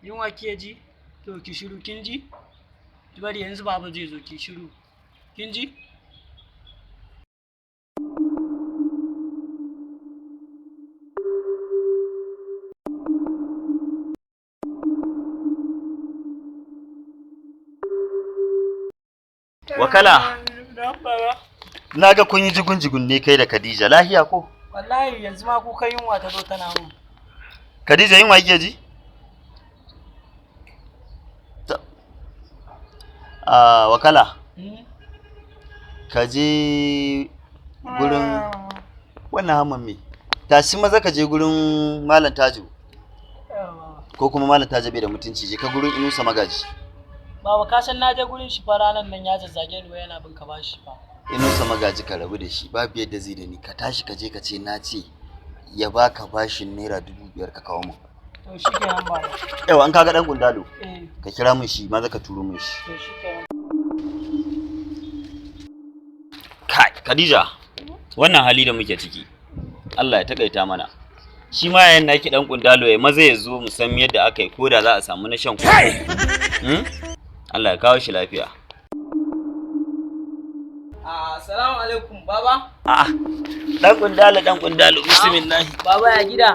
Yunwa ke ji? To ki shiru kin ji? Ki bari yanzu baba zai zo ki shiru. Kin ji? Wakala. Na'am baba. Na ga kun yi jigun-jigun ne kai da Khadija, lahiya ko? Wallahi yanzu ma kuka yunwa ta zo tana mun. Khadija yunwa kike ji? Ah, wakala, Hmm? ka je gurin wannan hamman me? Tashi maza ka je gurin Malam Tajo Yawa. ko kuma Malam Tajo bai da mutunci je ka gurin Inusa Magaji. Baba ka san na je gurin shi fa ranan nan ya zazzage ni wai yana bin ka bashi fa. Inusa Magaji ka rabu da shi babu yadda zai da ni ka tashi ka je ka ce na ce ya baka bashin ₦5,000 ka kawo min. To shikenan baba. Yawa an kaga dan gundalo Eh, ka kira min shi maza ka turo min shi. to shikenan. Kai, Khadija, wannan hali da muke ciki, Allah ya takaita mana. Shi ma yayin naki dan kundalo ya maza ya zo mu san yadda aka yi ko da za a samu na shan koko. Hmm? Allah ya kawo shi lafiya. Assalamu alaikum baba. A'a, dan kundalo dan kundalo bismillah. Baba ya gida.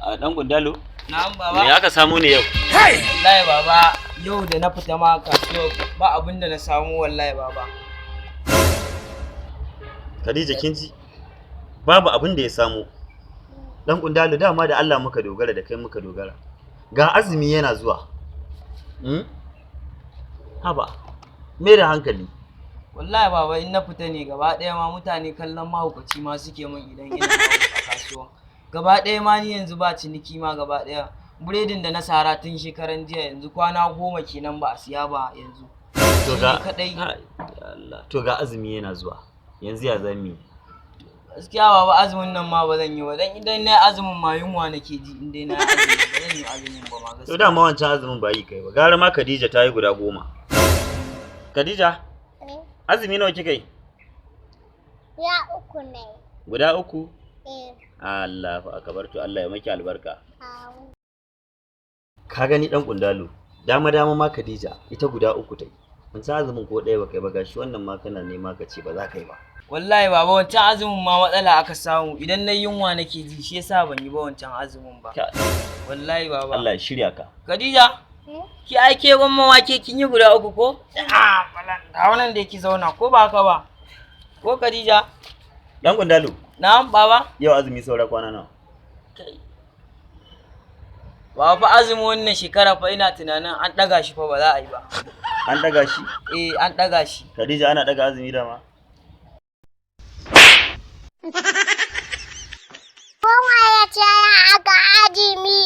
A dan kundalo, Na'am me baba. aka samu ne yau? Wallahi baba, yau da na fita ma kasuwa ba abin da na samu wallahi baba. Khadija kin ji? Babu abin da ya samu. Dan kundalo dama da Allah muka dogara da kai muka dogara. Ga azumi yana zuwa. Hmm? Haba. Me da hankali. Wallahi baba in na fita ne gaba ɗaya ma mutane kallon mahaukaci ma suke min idan ina yawo a kasuwa. Gaba ɗaya ma ni yanzu ba ciniki ma gaba ɗaya. Biredin da na sara tun shekaran jiya yanzu kwana 10 kenan ba a siya ba yanzu. To ga Shi kaɗai. Ai, Allah. To ga azumi yana zuwa. Yanzu ya zami. Gaskiya baba azumin nan ma ba zan yi ba dan idan na yi azumin ma yunwa nake ji in dai na yi azumi ba zan yi azumin ba ma To gaskiya. dama wancan azumin ba yi kai ba. Gara ma Khadija ta yi guda 10. Khadija, azumi nawa kika yi? Ya uku ne. Guda 3. Eh, Allahu akbar to Allah ya maki albarka. kawo. Ka gani dan kundalo. Dama dama ma Khadija ita guda 3 ta yi. Wancan azumin ko ɗaya ba kai ba gashi wannan ma kana nema ka ce ba za ka yi ba. Wallahi baba wancan azumin ma matsala aka samu idan na yunwa nake ji shi yasa ban yi ba wancan azumin ba. Ka- Wallahi baba. Allah ya shirya ka. Khadija ki aike gwamma wake kin yi guda 3 ko? Ah ga wannan da yake zauna ko ba haka ba? Ko Khadija? Dan kundalo, Na'am baba. yau azumi saura kwana nawa? Kai. Baba fa azumin wannan shekara fa ina tunanin an ɗaga shi fa ba za a yi ba. An daga shi? Eh an ɗaga shi. Khadija ana daga azumi dama? Kowa ya ce ya aka azumi.